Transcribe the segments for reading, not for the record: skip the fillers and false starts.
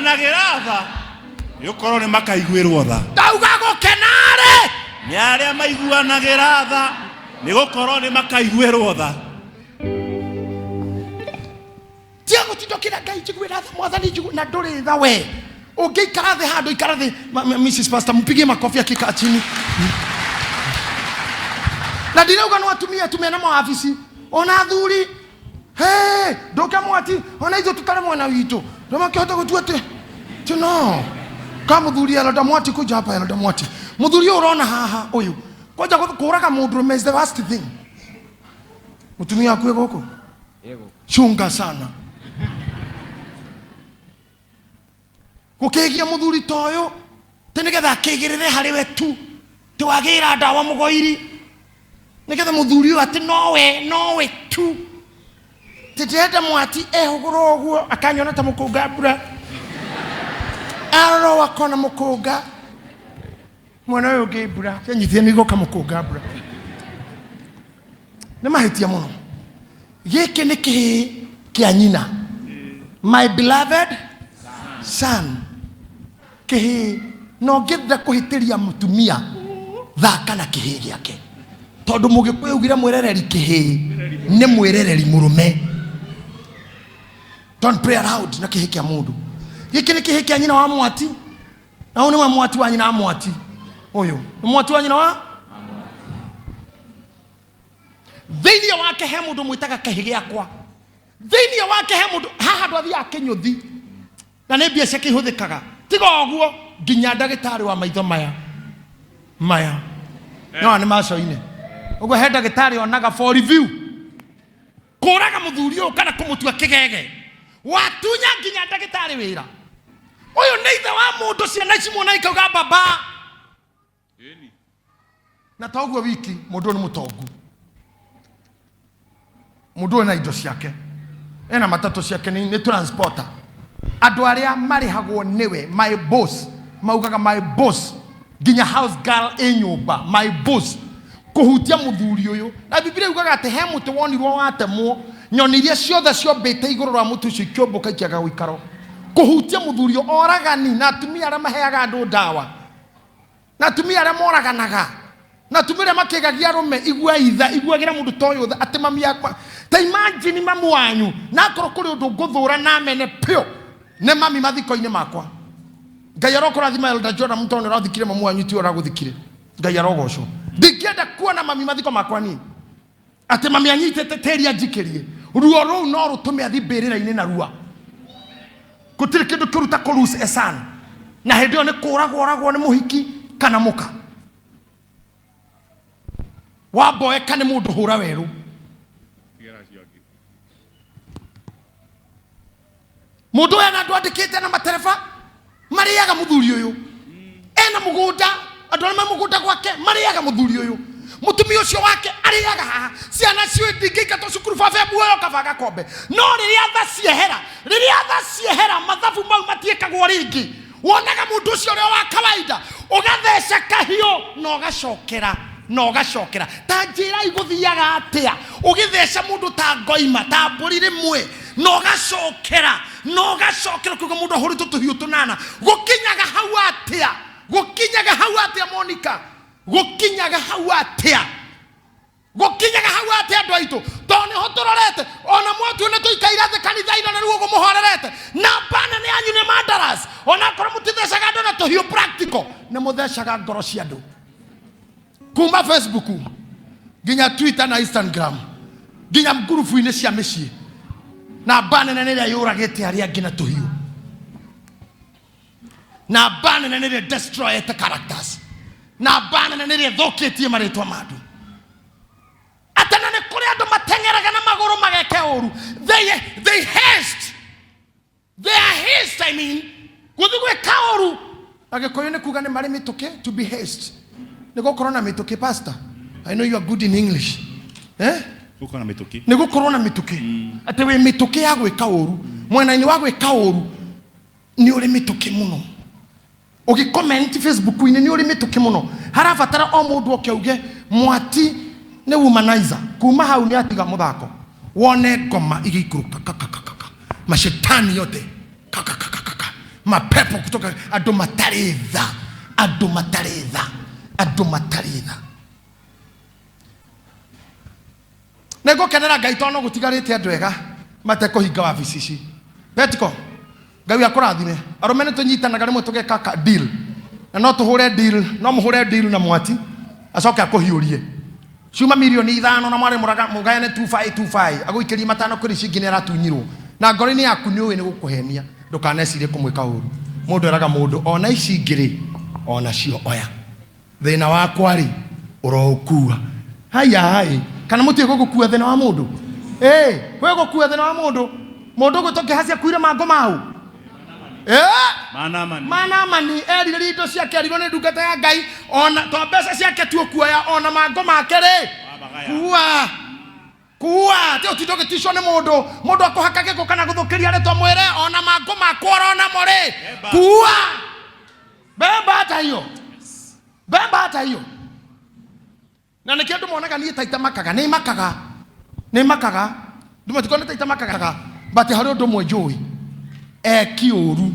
Maiguanagĩra tha, nĩ gũkorwo nĩ makaiguĩrwo tha. Ndauga gũkena-rĩ Nĩ arĩa maiguanagĩra tha, nĩ gũkorwo nĩ makaiguĩrwo tha. Tiga gũtinda ũkĩra Ngai njiguĩra tha, Mwathani njigu na ndũrĩ tha we. Ũngĩikara thĩ handũ ikara thĩ. Mrs. Pastor mpigie makofi akikaa chini. Na ndirauga no atumia tu mena mawabici ona athuri. Hey, nduke mwati ona ithuĩ tũtarĩ mwena witũ ndũmakĩhota gũtua atĩ ti no ka mũthuri Elda Mwati kuja hapa. Elda Mwati, mũthuri ũyũ ũrona haha ũyũ kwanja kũraga mũndũrũme is the worst thing. Mũtumia waku ĩ gũkũ, chunga sana gũkĩgia mũthuri ta ũyũ tĩ nĩgetha akĩgĩrĩre harĩ we tu tĩ wagĩra ndawa mũgoiri nĩgetha mũthuri ũyũ atĩ nowe nowe tu tĩ ndĩrenda Mwati ehũgũra ũguo akanyona ta mũkũnga mbura, arora ũũ akona mũkũnga mwena ũyũ ũngĩ mbura kĩnyithie nĩ igoka mũkũnga mbura. Nĩ mahĩtia mũno. Gĩkĩ nĩ kĩhĩĩ kĩa nyina, my beloved son, kĩhĩĩ. Na ũngĩenda kũhĩtĩria mũtumia, thaka na kĩhĩĩ gĩake, tondũ Mũgĩkũyũ augire mwĩrereri kĩhĩĩ nĩ mwĩrereri mũrũme. Don't play around na kĩhĩĩ kĩa mũndũ. Gĩkĩ nĩ kĩhĩĩ kĩa nyina wa Mwati, na ũyũ nĩwe Mwati wa nyina wa Mwati. Ũyũ nĩ Mwati wa nyina wa thĩinĩ wake he mũndũ mwĩtaga kĩhĩ gĩakwa. Thĩinĩ wake he mũndũ haha andũ athiaga kĩnyũthi na nĩ mbia ciake ihũthĩkaga. Tiga ũguo, nginya ndagĩtarĩ wa maitho maya maya no nĩ macoinĩ ũguo, he ndagĩtarĩ onaga for review. Kũraga mũthuri ũyũ kana kũmũtua kĩgege, watunya nginya ndagĩtarĩ wĩra. Ũyũ nĩ ithe wa mũndũ, ciana ici muona ikauga baba. Na ta ũguo wiki, mũndũ ũyũ nĩ mũtongu, mũndũ ũyũ na indo ciake, ena matatũ ciake, nĩ transporter. Andũ arĩa marĩhagwo nĩwe, my boss, maugaga my boss, nginya house girl ĩ nyũmba, my boss. Kũhutia mũthuri ũyũ, na Bibilia yugaga atĩ he mũtĩ wonirwo watemwo, nyoni iria ciothe ciombĩte igũrũ rwa mũtĩ ũcio ikĩũmbũka ikĩaga gũikaro. Kũhutia mũthuri ũyũ, oragani na atumia arĩa maheaga andũ ndawa, na atumia arĩa moraganaga, na atumia arĩa makĩgagia arũme, igua itha, iguagĩra mũndũ ta ũyũ tha, atĩ mami yakwa. Ta imagine mamu wanyu, na akorwo kũrĩ ũndũ ngũthũra na mene piũ nĩ mami mathiko-inĩ makwa. Ngai arokũrathima, Elder Joram, tondũ nĩ ũrathikire mamu wanyu, tiwe ũragũthikire. Ngai arogocwo. Ndingĩenda kuona mami mathiko makwa niĩ, atĩ mami anyitĩte tĩri anjikĩrie. Ruo rũu no rũtũme athi mbĩrĩra-inĩ na rua. Gũtirĩ kĩndũ kĩũru ta kũ lose a son, na hĩndĩ ĩyo nĩ kũragwo oragwo nĩ mũhiki kana mũka. Wamboeka nĩ mũndũ hũra werũ. Mũndũ ũyũ ena andũ andĩkĩte na matereba marĩaga mũthuri ũyũ, ena mũgũnda, andũ arĩa me mũgũnda gwake marĩaga mũthuri ũyũ, mũtumia ũcio wake arĩaga haha, ciana cio ndingĩingatwo cukuru, baba e muoyo kaba gakombe. No rĩrĩa tha ciehera, rĩrĩa tha ciehera, mathabu mau matiĩkagwo rĩngĩ. Wonaga mũndũ ũcio ũrĩa wa kawaida, ũgatheca kahiũ na ũgacokera na ũgacokera. Ta njĩrai gũthiaga atĩa ũgĩtheca mũndũ ta ngoima ta mbũri rĩmwe na ũgacokera na ũgacokera, ũkiuga mũndũ ahũrĩtwo tũhiũ tũnana? Gũkinyaga hau atĩa? Gũkinyaga hau atĩa, Monica? Gũkinyaga hau atĩa? Gũkinyaga hau atĩa, andũ aitũ? Tondũ nĩho tũrorete ona mwatuo nĩ tũikaire thĩ kanitha-inĩ, na rĩu ũguo mũhorerete na bana nĩ yanyu nĩ mandaras. Onakorwo mũtithecaga andũ na tũhiũ practical, nĩ mũthecaga ngoro cia andũ kuma Facebook nginya Twitter na Instagram nginya ngurubu-inĩ cia mĩciĩ. Na bana nene ĩrĩa yũragĩte arĩa angĩ na tũhiũ, na bana nene ĩrĩa destroyete characters, na bana nene ĩrĩa ĩthũkĩtie marĩtwa ma andũ, atĩ na nĩ kũrĩ andũ mateng'eraga na magũrũ mageke ũru. They haste, they are haste, I mean, gũthiĩ gwĩka ũru. Na Gĩkũyũ nĩ kuga nĩ marĩ mĩtũkĩ. To be haste nĩ gũkorwo na mĩtũkĩ. Pastor, I know you are good in English, eh? Gũkorwo na mĩtũkĩ. Nĩ gũkorwo na mĩtũkĩ, atĩ wĩ mĩtũkĩ ya gwĩka ũru. Mwena-inĩ wa gwĩka ũru nĩ ũrĩ mĩtũkĩ mũno. Ũgĩcomment Facebook-inĩ nĩ ũrĩ mĩtũkĩ mũno. Harabatara o mũndũ oke auge Mwati nĩ womanizer, kuma hau nĩ atiga mũthako, wone ngoma igĩikũrũka kakakakaka, mashetani yote kakakakaka. Mapepo kutoka andũ matarĩ tha, andũ matarĩ tha, andũ matarĩ tha. Nĩ ngũkenera Ngai tondũ no gũtigarĩte andũ ega matekũhinga wabici ici. Petiko, Ngai akũrathime. Arũme nĩ tũnyitanaga rĩmwe tũgeka ka deal, na no tũhũre deal, no mũhũre deal na mwati acoke akũhiũrie ciuma 5 milioni na mwarĩ mũgayane 2525, agũikĩrie 5 kwĩrĩ ici ingĩ nĩ aratunyirwo, na ngoro-inĩ yaku nĩ ũĩ nĩ gũkũhenia. Ndũkanecirie kũmwĩka ũru. Mũndũ eraga mũndũ ona ici ingĩ rĩ, onacio oya, thĩna wakwa rĩ ũroũkua. Haya hai, kana mũtiĩ gũgũkua thĩna wa mũndũ? Ĩ kwĩ gũkua thĩna wa mũndũ? Mũndũ ũgwĩtwo Gehazi akuire mangũ mau. Ĩ Manamani. Manamani erirĩria indo ciake, erirwo nĩ ndungata ya Ngai ona to mbeca ciake tu ũkuoya, ona mangũ make rĩ. Wabagaya. Kua kua, ti ũtinde ũgĩticwo nĩ mũndũ. Mũndũ akũhaka gĩko kana gũthũkĩria rĩtwa, mwĩre ona mangũ makwa ũronamo rĩ. Beba. Kua, beba hata hiyo, beba hata hiyo. Na nĩkĩo andũ monaga niĩ ta itamakaga. Nĩ makaga, nĩ makaga, ndũmatikone ta itamakaga, but harĩ ũndũ ũmwe njũĩ, eki ũru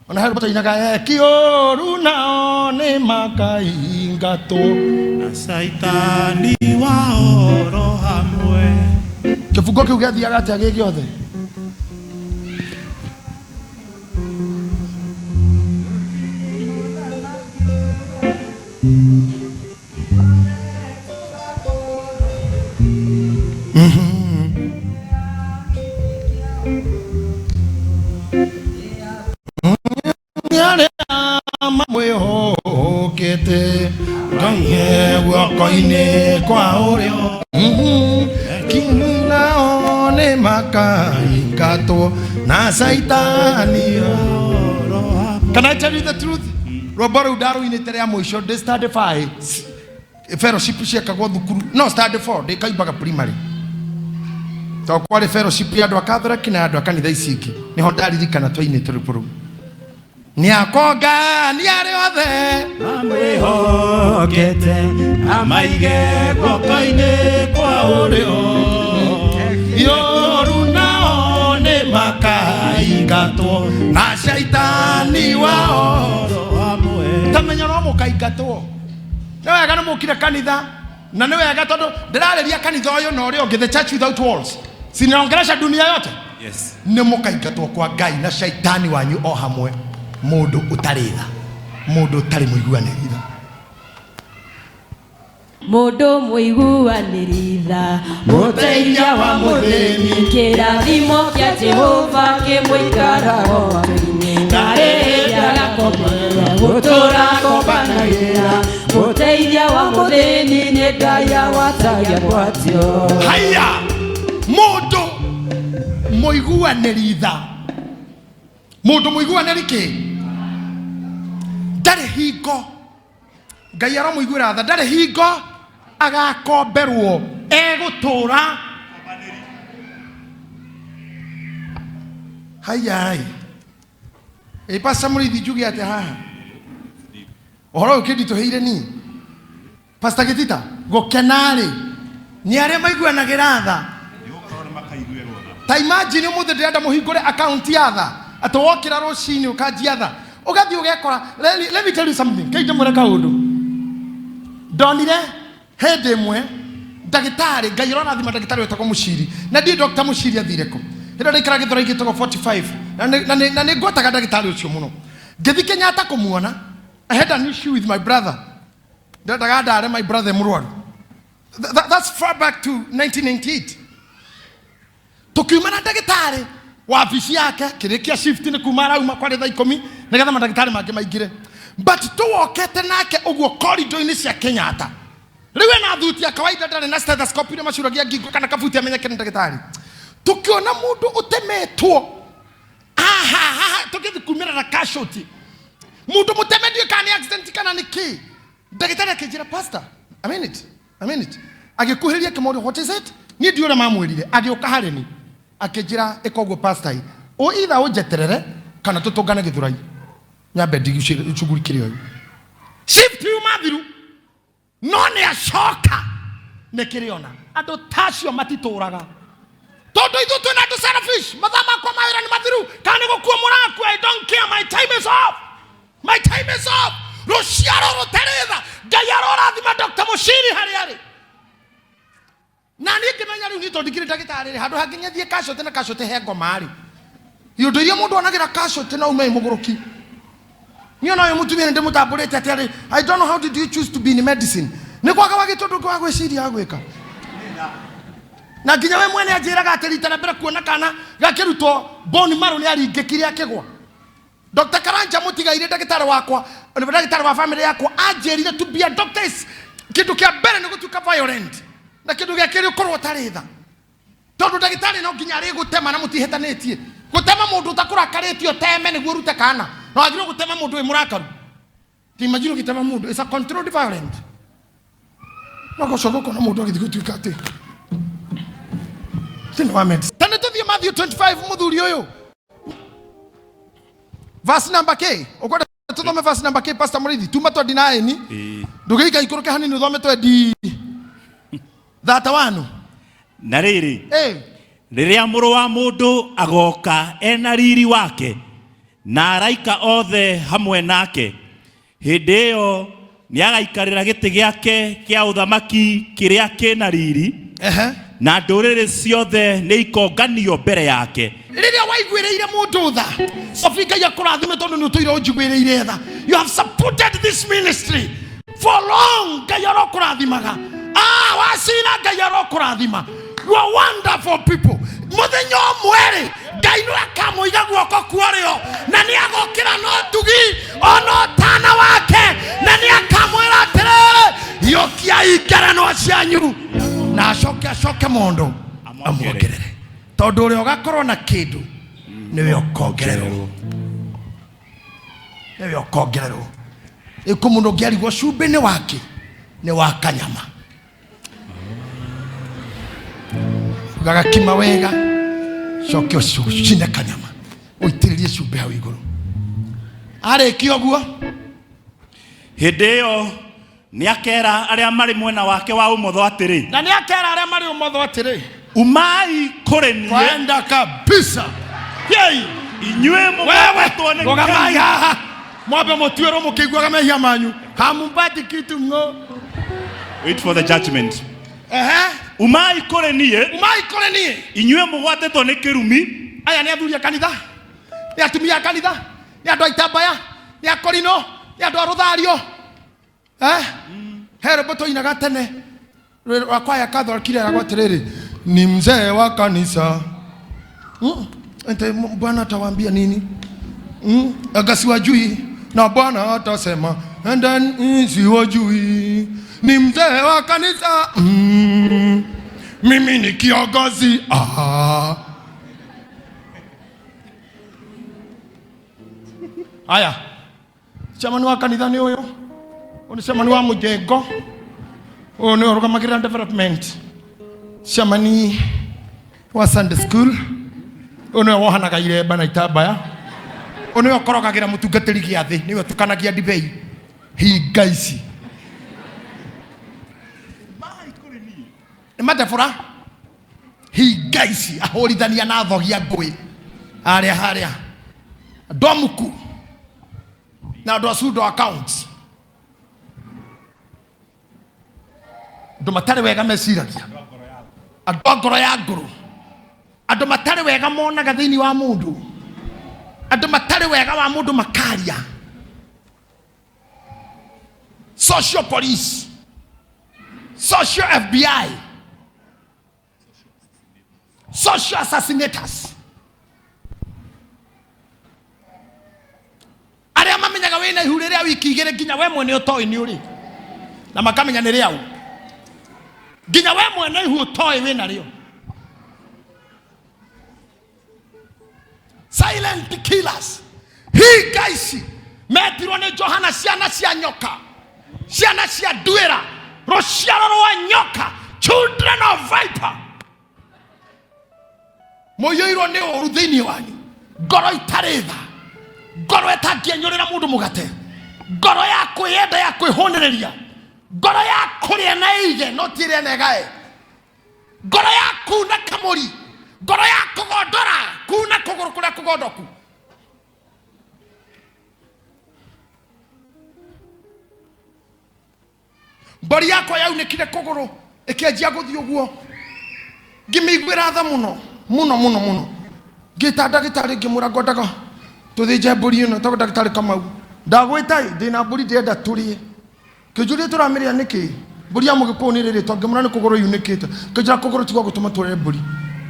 ona harĩ tũinaga eki ũru nao nĩ makaingatwo Na Saitani wao ro hamwe. Kĩbungo kĩu gĩathiaga atĩa gĩ gĩothe? Arĩa mamwĩhokete Ngai guoko-inĩ kwa ũrĩo nao nĩ makaingatwo na Caitani. Can I tell you the truth? Rwĩmbo rũu ndarũinĩte rĩa mũico ndĩ standard 5, fellowship ciekagwo thukuru, no standard 4, ndĩkaimbaga primary, tondũ kwarĩ fellowship ya andũ a Catholic na andũ a kanitha ici ingĩ. Nĩho ndaririkana twainĩte rwĩmbo rũu, nĩ akongania arĩa othe Mamwĩhokete amaige guoko-inĩ kwa ũrĩo. Yoru nao nĩ makaingatwo na caitani wao. Ro hamwe. Tamenya no mũkaingatwo. Nĩ wega nĩ mũkire kanitha, na nĩ wega tondũ ndĩrarĩria kanitha ũyũ na ũrĩa ũngĩ, the church without walls, sinaongelesha dunia yote. Yes. Nĩ mũkaingatwo kwa Ngai na caitani wanyu o hamwe. Mũndũ ũtarĩ tha, mũndũ ũtarĩ mũiguanĩri tha. Mũndũ mũiguanĩri tha, mũteithia wa mũthĩni, kĩrathimo kĩa Jehova kĩmũikarago matũ-inĩ, na rĩrĩa agakomera gũtũra akombanagĩra. Mũteithia wa mũthĩni nĩ Ngai agwatagia ngwatio. Haya, mũndũ mũiguanĩri tha, mũndũ mũiguanĩri kĩ ndarĩ hingo Ngai aramũiguĩra tha, ndarĩ hingo agakomberwo, egũtũra. Hayai, ĩ Pastor Mũrĩithi, njuge atĩa haha? Ũhoro ũyũ kĩnditũhĩire niĩ, Pastor Gĩtita. Gũkena-rĩ nĩ arĩa maiguanagĩra tha, Nĩgũkorwo nĩ makaiguĩrwo tha. Ta imagine ũmũthĩ ndĩrenda mũhingũre account ya tha, atĩ wokĩra rũcinĩ ũkanjia tha, ũgathiĩ ũgekora. Let me tell you something. Kei ndĩmwĩre kaũndũ ndonire hĩndĩ ĩmwe. Ndagĩtarĩ, Ngai ũrorathima ndagĩtarĩ wetagwo Mũciri, na ndiĩ Dr. Mũciri athire kũ. Hĩndĩ ĩyo ndaikara Gĩthũrai gĩtagwo 45, na nĩ ngwetaga ndagĩtarĩ ũcio mũno. Ngĩthiĩ Kenyatta kũmuona. I had an issue with my brother, ndendaga ndare my brother mũrwaru. That's far back to 1998. Tukiuma na ndagĩtarĩ wabici yake, kĩrĩkia shift nĩ kuma arauma, kwarĩ thaa 10, nĩgetha mandagĩtarĩ mangĩ maingĩre, but tũwokete nake ũguo corridor-inĩ cia Kenyatta. Rĩu ena thuti ya kawaida, ndarĩ na stethoscope iria macuragia ngingo kana kabuti amenyeke nĩ ndagĩtarĩ. Tukiona mũndũ ũtemetwo haha haha, tũgĩthiĩ kumĩra na casualty, mũndũ mũteme, ndiũĩ kana nĩ accident kana nĩ kĩ. Ndagĩtarĩ akĩnjĩra, "Pastor, a minute, a minute." Agĩkuhĩrĩria, akĩmũria, "What is it?" Niĩ ndiũ ũrĩa mamwĩrire. Agĩũka harĩ ni, akĩnjĩra, "Ĩka ũguo, pastor, ĩ either ũnjeterere kana tũtũngane Gĩthũrai, nyambe ndigicugurikĩre ũyũ." Shift yuma thiru, no nĩ acoka nĩ kĩrĩona. Andũ tacio matitũraga, tondũ ithuĩ twĩna andũ. Selfish. Mathaa makwa ma wĩra nĩ mathiru, kana nĩ gũkua mũrakua, I don't care, my time is off, my time is off. Rũciaro rũtarĩ tha. Ngai arorathima Dr. Mushiri harĩa arĩ. Na niĩ ngĩmenya rĩu niĩ tondũ ndikĩrĩ ndagĩtarĩ rĩ, handũ hangĩ thiĩ casualty na casualty he ngoma rĩ, iũndũ iria mũndũ onagĩra casualty no ume mũgũrũki. Niĩ ona ũyũ mũtumia nĩ ndĩmũtambũrĩte atĩ arĩ, I don't know how did you choose to be in medicine. Nĩ kwaga wagĩte ũndũ ũngĩ wa gwĩciria wa gwĩka. Na nginya we mwene anjĩraga atĩ rita rĩa mbere kuona kana gakĩrutwo bone marrow nĩ aringĩkire akĩgwa. Dr. Karanja mũtigaire ndagĩtarĩ wakwa, ndagĩtarĩ wa family yakwa, anjĩrire to be a doctor is kĩndũ kĩa mbere nĩ gũtuĩka violent, na kĩndũ gĩa kerĩ ũkorwo ũtarĩ tha, tondũ ndagĩtarĩ no nginya arĩgũtema na mũtihĩtanĩtie. Gũtema mũndũ ũtakũrakarĩtie ũteme nĩguo ũrute kana, no wagĩrĩirwo gũtema mũndũ wĩ mũrakaru. Imagine ũgĩtema mũndũ, it's a controlled violent. No gũcoka ũkona mũndũ agĩthiĩ gũtuĩka atĩ thĩinĩ wa medicine. Ta nĩ tũthiĩ Matthew 25, mũthuri ũyũ, verse number K. Ũkwenda tũthome verse number K, Pastor Mũrĩithi? Tuma 29. Ĩĩ. Ndũgĩika ikũrũke hanini ũthome 20 31. Na rĩrĩ, Eh, rĩrĩa Mũrũ wa Mũndũ agoka ena riri wake na araika othe hamwe nake, hĩndĩ ĩyo nĩagaikarĩra gĩtĩ gĩake kĩa ũthamaki kĩrĩa kĩna riri, na ndũrĩrĩ ciothe nĩ ikonganio mbere yake. Rĩrĩa waiguĩrĩire mũndũ tha, Sophie, Ngai akũrathime tondũ nĩ ũtũire ũnjiguĩrĩire tha. You have supported this ministry for long. Ngai arokũrathimaga. Ah, wacira, Ngai arokũrathima. You are wonderful people. Mũthenya ũmwe rĩ, Ngai nĩ akamũiga guoko kwarĩo na nĩ agokĩra no tugi ona ũtana wake, na nĩ akamwĩra atĩrĩrĩ, yũkiai ngerenwa cianyu, na acoke acoke mũndũ amuongerere, tondũ ũrĩa ũgakorwo na kĩndũ nĩwe ũkongererwo, nĩwe ũkongererwo. Ĩkũ mũndũ ũngĩarigwo cumbĩ nĩ wake nĩ wa kanyama, gagakima wega, coke ũcine kanyama, ũitĩrĩrie cumbĩ hau igũrũ. Arĩkia ũguo, Hĩndĩ ĩyo nĩakera arĩa marĩ mwena wake wa ũmotho atĩrĩ, na nĩ akera arĩa marĩ ũmotho atĩrĩ, umai kũrĩ niĩ, kwenda kabisa yei, inyuĩ wewe mũgwatwo nĩ rũgamai Ngai. haha mwambe mũtuĩrwo mũkĩiguaga mehia manyu, hamumpati kitu ng'o. Wait for the judgment. Ehe. Umai kũrĩ niĩ, umai kũrĩ niĩ, inyuĩ mũgwatĩtwo nĩ kĩrumi, aya nĩ athuri a kanitha, nĩ atumia a kanitha, nĩ andũ a itambaya, nĩ akorino, nĩ andũ a rũthario. Eh? He rwĩmbo tũinaga tene rwa kwaya Catholic reragwo atĩrĩrĩ, ni mzee wa kanisa. Ete, Bwana atawaambia nini? Anga siwajui, na Bwana atasema and then siwajui, ni mzee wa kanisa. Mimi ni kiongozi. Ah. Aya, chairman wa kanitha nĩ ũyũ, ũyũ nĩ chairman wa mũjengo, ũyũ nĩ ũrũgamagĩrĩra development, chairman wa Sunday school, ũyũ nĩwe wohanaga iremba na itambaya, ũyũ nĩwe ũkorogagĩra mũtungatĩri gĩathĩ, nĩwe ũtukanagia ndibei. Hinga ici nĩ matebũra. Hinga ici ahũrithania na thogia ngũĩ harĩa harĩa, andũ amuku na andũ a pseudo accounts, andũ matarĩ wega meciragia, andũ a ngoro ya ngũrũ, andũ matarĩ wega monaga thĩinĩ wa mũndũ, andũ matarĩ wega wa mũndũ makaria. Social police, social FBI, social assassinators, arĩa mamenyaga wĩna ihu rĩrĩa wiki 2 nginya we mwene ũtoĩ nĩ ũrĩ, na makamenya nĩ rĩau, nginya we mwene ihu ũtoĩ wĩna rĩo. Silent killers. Hinga ici metirwo nĩ Johana ciana cia nyoka, ciana cia nduĩra, rũciaro rwa nyoka, children of viper, mũiyũirwo nĩ ũũru thĩinĩ wanyu, ngoro itarĩ tha, ngoro ĩtangĩenyũrĩra mũndũ mũgate, ngoro ya kwĩyenda, ya kwĩhũnĩrĩria, ngoro ya kũrĩa na ĩige no ti ĩrĩa na ĩgae, ngoro ya kuna kamũri. Ngoro ya kũgondora kuna kũgũrũ kũrĩa kũgondoku. Mbori yakwa yaunĩkire kũgũrũ ĩkĩanjia gũthiĩ ũguo, ngĩmĩiguĩra tha mũno mũno mũno mũno. Ngĩta ndagĩtarĩ ngĩmwĩra ngwendaga tũthĩnje mbũri ĩno, tagwo ndagĩtarĩ Kamau. Ndagwĩta ĩ, ndĩna mbũri ndĩrenda tũrĩe. Kĩnjũria tũramĩrĩa nĩkĩ? Mbũri ya mũgĩkũyũ nĩ ĩrĩ rĩtwa. Ngĩmwĩra nĩ kũgũrũ yunĩkĩte. Kĩnjĩra kũgũrũ ti gwa gũtũma tũrĩe mbũri.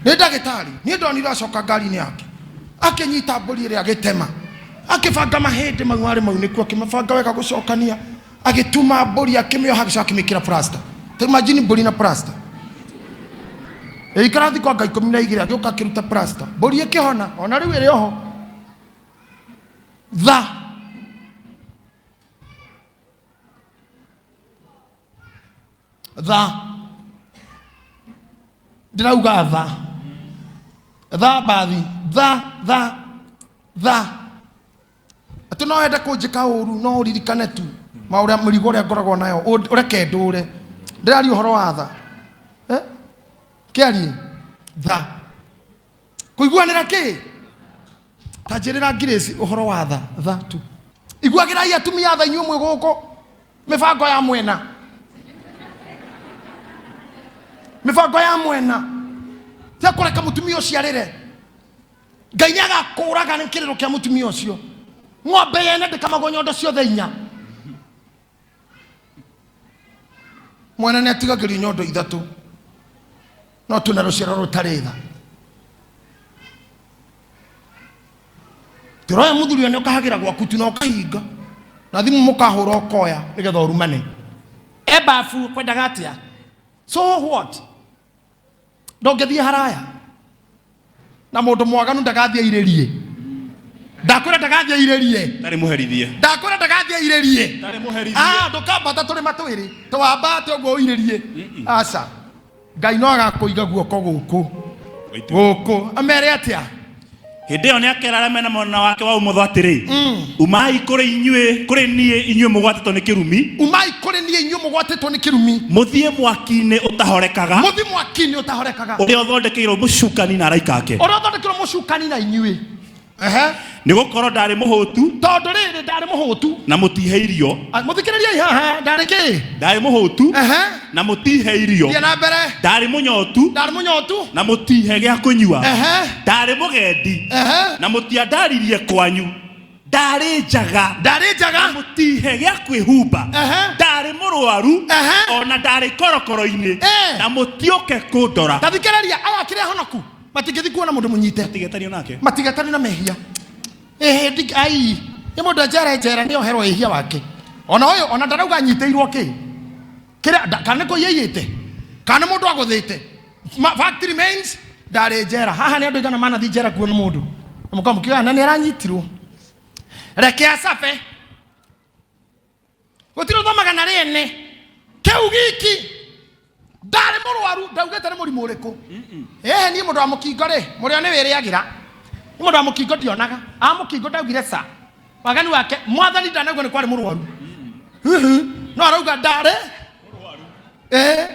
Nĩ ndagĩtarĩ, niĩ ndonire acoka ngari-inĩ yake akĩnyita mbũri ĩrĩa agĩtema, akĩbanga mahĩndĩ mau marĩ maunĩku, akĩmabanga wega gũcokania, agĩtuma mbũri, akĩmĩoha, agĩcoka akĩmĩkĩra plaster. Ta imagine mbũri na plaster. Ĩikara thikũ anga 12, agĩũka akĩruta plaster, mbũri ĩkĩhona, ona rĩu ĩrĩ oho. Tha tha ndĩrauga tha tha mbathi tha tha tha atĩ no wende kũnjĩka ũru no ũririkane tu maũrĩa mĩrigo ũrĩa ngoragwo nayo ũreke ndũre. Ndĩraria ũhoro wa tha. Eh? Kĩarie tha kũiguanĩra kĩ ta njĩrĩra Grace ũhoro wa tha tha tu. Iguagĩrai atumia tha inyuĩ mwĩ gũkũ mĩbango ya mwena, mĩbango ya mwena tia kũreka mũtumia ũcio arĩre. Ngai nĩ agakũraga nĩ kĩrĩro kĩa mũtumia ũcio. Ng'ombe yene ndĩkamagwo nyondo ciothe inya. Mwene nĩ atigagĩrio nyondo ithatũ, no twĩna rũciaro rũtarĩ tha. Tũroya mũthuri ũyũ nĩ ũkahagĩra gwaku tu na ũkahinga na thimũ mũkahũra ũkoya nĩgetha ũrumane. E babu kwendaga atĩa? So what? Ndũngĩthiĩ haraya na mũndũ mwaganu ndagathiĩ airĩrie. Ndakwĩra ndagathiĩ airĩrie. Ndarĩ mũherithie. Ndakwĩra ndagathiĩ airĩrie. Ndarĩ mũherithie. Ah, ndũkambata tũrĩma twĩrĩ twambate ũguo ũirĩrie. Aca, Ngai no agakũiga guoko gũkũ gũkũ amere atĩa? Hĩndĩ ĩyo nĩakera arĩa mena mwena wake wa ũmotho atĩrĩ, umai kũrĩ inyuĩ, kũrĩ niĩ inyuĩ mũgwatĩtwo nĩ kĩrumi, Umai kũrĩ niĩ inyuĩ mũgwatĩtwo nĩ kĩrumi, mũthiĩ mwaki-inĩ ũtahorekaga, mũthi mwaki-inĩ ũtahorekaga, ũrĩa ũthondekeirwo mũcukani na araika ake. Ũrĩa ũthondekeirwo mũcukani na inyuĩ. Ehe. Nĩ gũkorwo ndarĩ mũhũtu, Tondũ rĩrĩ ndarĩ mũhũtu, na mũtihe irio. Ah, mũthikĩrĩriai haha, ndarĩ kĩ? Ndarĩ mũhũtu, Ehe. na mũtihe irio. Thiĩ na mbere. Ndarĩ mũnyotu, Ndarĩ mũnyotu. na mũtihe gĩa kũnyua. Ehe. Ndarĩ mũgendi, Ehe. na mũtiandaririe kwanyu. Ndarĩ njaga, Ndarĩ njaga. na mũtihe gĩa kwĩhumba. Ehe. Ndarĩ mũrwaru, Ehe. ona ndarĩ korokoro-inĩ, Eh. na mũtioke kũndora. Tathikĩrĩria, aya akĩrĩ ahonoku matingĩthiĩ kuona mũndũ mũnyite. Matigetanio nake. Matigetanio na mehia. Ĩhĩ ai nĩ mũndũ enjera njera nĩ oherwo ĩhia wake. Ona ũyũ ona ndarauga anyitĩirwo kĩ kĩrĩa kana nĩ kũiya aiyĩte kana nĩ mũndũ agũthĩte. Fact remains, ndarĩ njera. Haha nĩ andũ aigana manathiĩ njera kuona mũndũ na mũkorwo mũkiuga na nĩ aranyitirwo. Reke acabe, gũtirĩ ũthomaga na rĩene kĩu giki. Ndarĩ mũrwaru, ndaugĩte nĩ mũrimũ ũrĩkũ. Ĩhĩ, niĩ mũndũ wa mũkingo rĩ, mũrĩo nĩ wĩrĩagĩra. Nĩ mũndũ wa mũkingo ndionaga a mũkingo, ndaugire ca waganu wake mwathani ndanauga nĩ kwarĩ mũrwaru. Hihi, no arauga ndarĩ ĩĩ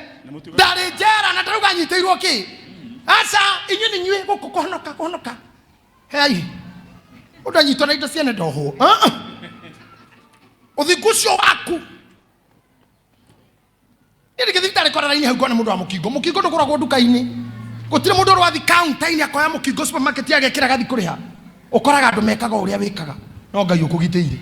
ndarĩ njera na ndarauga anyitĩirwo kĩ. Aca, inyuĩ nĩ inyuĩ gũkũ kũhonoka kũhonoka. Hei ũndũ anyitwo na indo ciene ndohwo. Ah, ah. Ũthingu ũcio waku niĩ ndingĩthiĩ thibitarĩ kwara raini hau ngone mũndũ wa mũkingo. Mũkingo ndũgũragwo nduka-inĩ. Gũtirĩ mũndũ ũrwathi kaunta-inĩ akoya mũkingo supermarket agekĩra gathi kũrĩha. Ũkoraga andũ mekaga ũrĩa wĩkaga no Ngai ũkũgitĩire.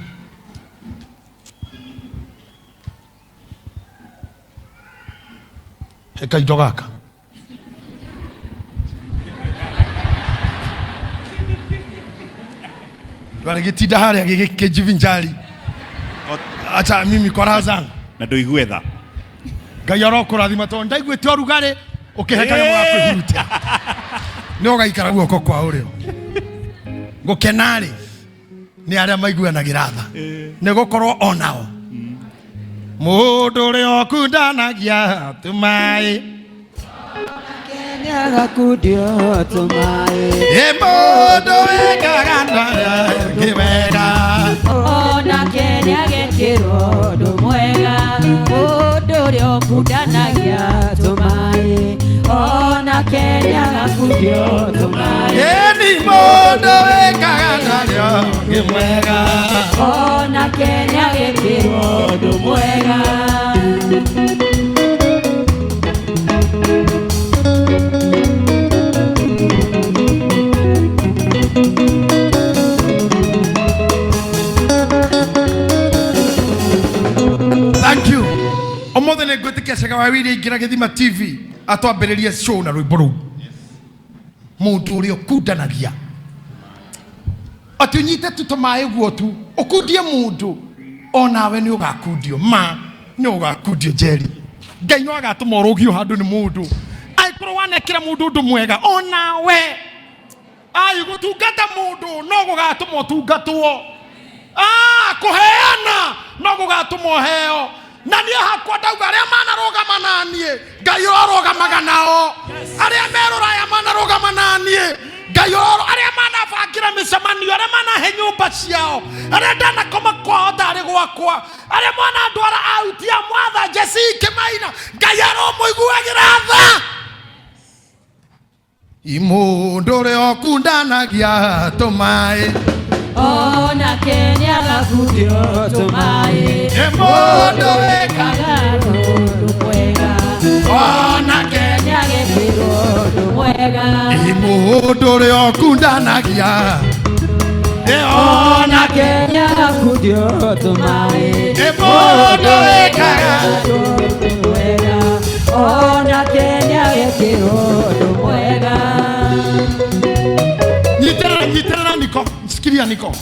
He kaindo gaka. Gĩtinda harĩa gĩkĩjivinjari. Acha mimi kwa raha zangu. Na ndũigue tha. Ngai arokũrathima tondũ ndaiguĩte ũrugarĩ ũkĩhe kanyamũ ga kwĩhurutia. Nĩ ũgaikara guoko kwa ũrĩo. Gũkena-rĩ nĩ arĩa maiguanagĩra tha, nĩ gũkorwo onao mũndũ ũrĩa ũkundanagia tũmaĩ. Nĩagakundio tũmaĩ. Ĩ mũndũ wĩkaga angĩ wega, onake nĩagekĩrwo ũndũ mwega. Mũndũ ũrĩa ũkundanagia tũmaĩ. Onake nĩagakundio tũmaĩ. Ĩni mũndũ wĩkaga na arĩa angĩ mwega. Onake nĩagekĩrwo ũndũ mwega. Thank you. Ũmũthĩ nĩ ngwĩtĩkia Cega wa Wĩiria ingĩra Gĩthima TV atwambĩrĩrie show na rwĩmbo rũu. Mũndũ ũrĩa ũkundanagia atĩ ũnyite tu tũmaĩ guo tu ũkundie mũndũ onawe nĩ ũgakundio ma nĩ ũgakundio njeri. Ngai no agatũma ũrũgio handũ nĩ mũndũ angĩkorwo wanekĩra mũndũ ũndũ mwega onawe ai gũtungata mũndũ no gũgatũma ũtungatwo. Kũheana no gũgatũma ũheo. Na niĩ hakwa ndauga arĩa manarũgama na niĩ Ngai ũrorũgamaga nao. Arĩa merũraya manarũgama na niĩ Ngai ũroro, arĩa manabangĩra mĩcemanio, arĩa manahe nyũmba ciao, arĩa ndanakoma kwao ndarĩ gwakwa, arĩa mwanandwara auti ya mwatha Jesse Kĩmaina, Ngai aromũiguagĩra tha. Imũndũ ũrĩa ũkundanagia tũmaĩ. Onake nĩagakundio tũmaĩ. Mũndũ wĩkaga ũndũ mwega. Onake nĩagekĩrwo ũndũ mwega. Mũndũ ũrĩa ũkundanagia. Onake nĩagakundio tũmaĩ. Mũndũ wĩkaga ũndũ mwega. Onake nĩagekĩrwo ũndũ mwega. Nyitĩrĩra, nyitĩrĩra Niko. Sikiria Niko.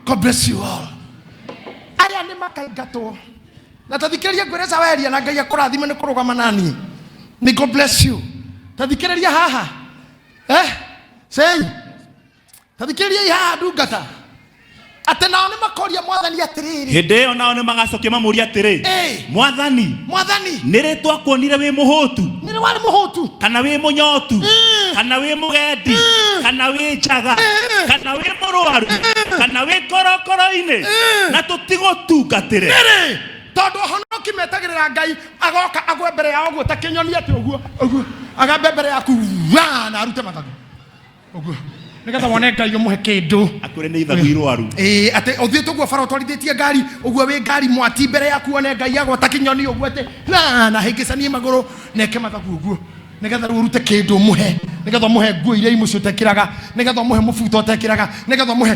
God bless you all. Arĩa nĩ makaingatwo. Na tathikĩrĩria ngwĩre Saweria na Ngai akũrathime nĩ kũrũgama na niĩ. Ni God bless you. Tathikĩrĩria haha. Sei. Tathikĩrĩria haha ndungata. Atĩ nao nĩ makoria mwathani atĩrĩrĩ. Hĩndĩ ĩyo nao nĩ magacokia mamũrie atĩrĩ. Mwathani. Mwathani. Nĩ rĩ twakuonire wĩ mũhũtu? Nĩ rĩ warĩ mũhũtu? Kana wĩ mũnyotu? Kana wĩ mũgendi? Kana wĩ njaga? Kana wĩ mũrwaru? Kana wĩ korokoro-inĩ? Na tũtigũtungatĩre. Nĩ rĩ? Tondũ ahonoki metagĩrĩra Ngai agoka agwe mbere yao ũguo ta kĩnyoni atĩ ũguo, ũguo. Agambe mbere yaku, wa, na arute mathagu. Ũguo. Nĩgetha wone Ngai ũmũhe kĩndũ. Akwĩre nĩ ithagu irwaru. Ĩĩ, atĩ ũthiĩte ũguo bara ũtwarithĩtie ngari, ũguo wĩ ngari mwati mbere yaku wone Ngai agwa ta kĩnyoni ũguo atĩ, na hĩngĩcanie magũrũ, na eke mathagu ũguo. Nĩgetha rĩu ũrute kĩndũ ũmũhe, nĩgetha ũmũhe nguo iria imwe ũtekĩraga, nĩgetha ũmũhe mũbuto ũtekĩraga, nĩgetha ũmũhe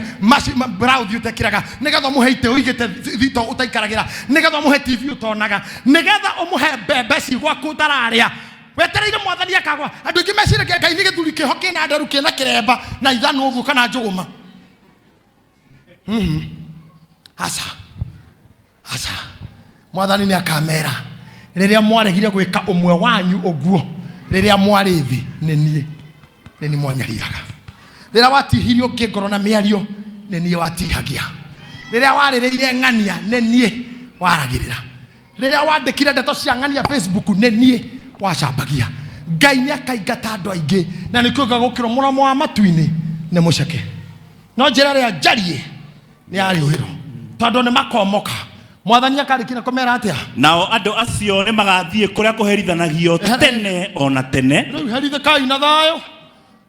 blouse ũtekĩraga, nĩgetha ũmũhe itĩ ũigĩte thito ũtaikaragĩra, nĩgetha ũmũhe TV ũtonaga, nĩgetha ũmũhe mbembe ci gwaku ũtararĩa. Wetereire mwathani akagwa. Andũ aingĩ meciragia Ngai nĩ gĩthuri kĩho kĩna nderu kĩna kĩremba na ithanwa ũguo kana njũgũma. Aca. Aca. Mwathani nĩ akamera rĩrĩa mwaregire gwĩka ũmwe wanyu ũguo rĩrĩa mwarĩ thĩ, nĩ niĩ, nĩ niĩ mwanyariraga. Rĩrĩa watihirio ngĩngoro na mĩario, nĩ niĩ watihagia. Rĩrĩa warĩrĩire ng'ania, nĩ niĩ waragĩrĩra. Rĩrĩa wandĩkire ndeto cia ng'ania Facebook, nĩ niĩ wacambagia. Ngai nĩ akaingata andũ aingĩ, na nĩkĩo gũkĩrwo mũromo wa matu-inĩ nĩ mũceke. No njĩra ĩrĩa njariĩ nĩ ya rĩũrĩro, tondũ nĩ makomoka. Mwathani akarĩkia na kũmera atĩa? Nao andũ acio nĩ magathiĩ kũrĩa kũherithanagio tene o na tene. Rĩu herithĩkai na thayũ.